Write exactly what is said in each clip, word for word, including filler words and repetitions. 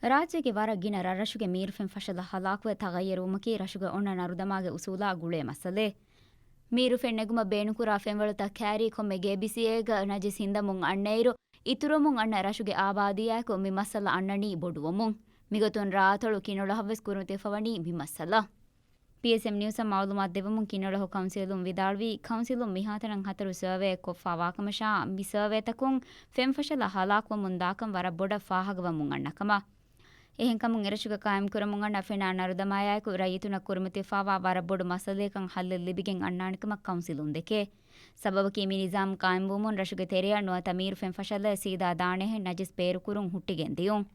ރާއްޖޭގެ ވަރަށް ގިނަ ރަށްރަށުގެ މީރު ފެން ފަށަލަ ހަލާކުވެ ތަޣައްޔަރުވުމަކީ ރަށުގެ އޮންނަ ނަރުދަމާގެ އުސޫލާ ގުޅޭ މައްސަލައެއް. މީރު ފެން ނެގުމަށް ބޭނުންކުރާ ފެންވަޅުތައް ކައިރީ ކޮންމެ ގޭބިސީއޭގަ ނަޖިސް ހިންދަމުން އަންނައިރު، އިތުރުވަމުން އަންނަ ރަށުގެ އާބާދީއާއެކު މި މައްސަލަ އަންނަނީ ބޮޑުވަމުން. މިގޮތުން ރާއަތޮޅު ކިނޮޅަހަށްވެސް ކުރިމަތިވެފަވަނީ މި މައްސަލަ. ޕީއެސްއެމް ނިއުސަށް މައުލޫމާތު ދެއްވަމުން ކިނޮޅަހު ކައުންސިލުން ވިދާޅުވީ، ކައުންސިލުން މިހާތަނަށް ހަތަރު ސަރވޭއެއް ކޮށްފާވާކަމަށާ، މި ސަރވޭތަކުން ފެންފަށަލަ ހަލާކުވަމުން ދާކަން ވަރަށް ބޮޑަށް ފާހަގަވަމުން އަންނަކަމަށް. އެހެންކަމުން އެރަށުގަ ޤާއިމްކުރަމުން އަންނަ ފެނާ ނަރުދަމާއާއެކު ރައްޔިތުންނަށް ކުރިމަތިވެފާވާ ވަރަށް ބޮޑު މައްސަލައަކަށް ހައްލެއް ލިބިގެން އަންނާނެކަމަށް ކައުންސިލުން ދެކޭ. ސަބަބަކީ މި ނިޒާމް ޤާއިމްވުމުން ރަށުގެ ތެރެއަށް ނުވަތަ މީރު ފެންފަށަލައެއް ސީދާ ދާނެހެން ނަޖިސް ބޭރުކުރުން ހުއްޓިގެން ދިޔުން.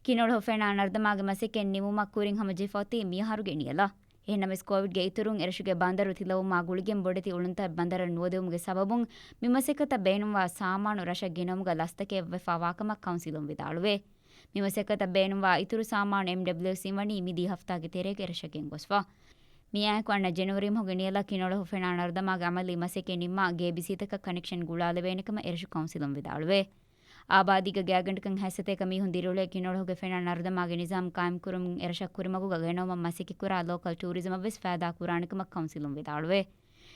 ކިނޮޅު ފެނާ ނަރުދަމާގެ މަސައްކަތް ނިމުމަށް ކުރިން ހަމަޖެހިފަ އޮތީ މިއަހަރުގެ ނިޔަލަށް. އެހެންނަމަވެސް ކޯވިޑްގެ އިތުރުން އެރަށުގެ ބަނދަރު ތިލަވުމާ ގުޅިގެން ބޮޑެތި އުޅުންތައް ބަނދަރަށް ނުވަދެވުމުގެ ސަބަބުން މި މަސައްކަތަށް ބޭނުންވާ ސާމާނު ރަށަށް ގެނައުމުގަ ލަސްތަކެއް ވެފާވާކަމަށް ކައުންސިލުން ވިދާޅުވޭ. މި މަސައްކަތަށް ބޭނުންވާ އިތުރު ސާމާނު އެމްޑަބްލިއުސީ ވަނީ މިދިޔަ ހަފްތާގެ ތެރޭގަ އެރަށަށް ގެންގޮސްފަ. މިއާއެކު އަންނަ ޖެނުއަރީ މަހުގެ ނިޔަލަށް ކިނޮޅު ފެނާ ނަރުދަމާގެ އަމަލީ މަސައްކަތް ނިންމާ ގޭބިސީތަކަށް ކަނެކްޝަން ގުޅާލެވޭނެކަމަށް އެރަށު ކައުންސިލުން ވިދާޅުވޭ. އާބާދީގަ ގާތްގަނޑަކަށް ހަތްސަތޭކަ މީހުން ދިރިއުޅޭ ކިނޮޅުގެ ފެނާ ނަރުދަމާގެ ނިޒާމް ޤާއިމްކުރުމުން އެރަށަށް ކުރިމަގުގަ ގެނައުމަށް މަސައްކަތްކުރާ ލޯކަލް ޓޫރިޒަމަށްވެސް ފައިދާ ކުރާނެކަމަށް ކައުންސިލުން ވިދާޅުވޭ.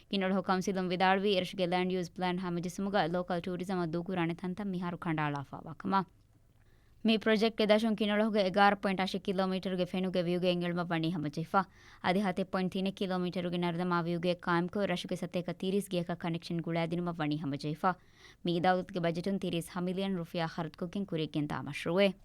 ކިނޮޅު ކައުންސިލުން ވިދާޅުވީ އެރަށުގެ ލޭންޑް ޔޫސް ޕްލޭން ހަމަޖެއްސުމުގަ ލޯކަލް ޓޫރިޒަމަށް ދޫކުރާނެ ތަންތަން މިހާރު ކަނޑައަޅާފާވާކަމަށް. މި ޕްރޮޖެކްޓްގެ ދަށުން ކިނޮޅުގެ އެގާރަ ޕޮއިންޓް އަށެއް ކިލޯމީޓަރުގެ ފެނުގެ ވިއުގެ އެންގެޅުމަށް ވަނީ ހަމަޖެހިފަ. އަދި ހަތެއް ޕޮއިންޓް ތިނެއް ކިލޯމީޓަރުގެ ނަރުދަމާ ވިއުގެ ޤާއިމްކޮށް، ރަށުގެ ސަތޭކަ ތިރީސް ގެއަކަށް ކަނެކްޝަން ގުޅައިދިނުމަށް ވަނީ ހަމަޖެހިފަ. މިއީ ދައުލަތުގެ ބަޖެޓުން ތިރީސް ހަ މިލިއަން ރުފިޔާ ޚަރަދުކޮށްގެން ކުރިއަށްގެންދާ މަޝްރޫއެއް.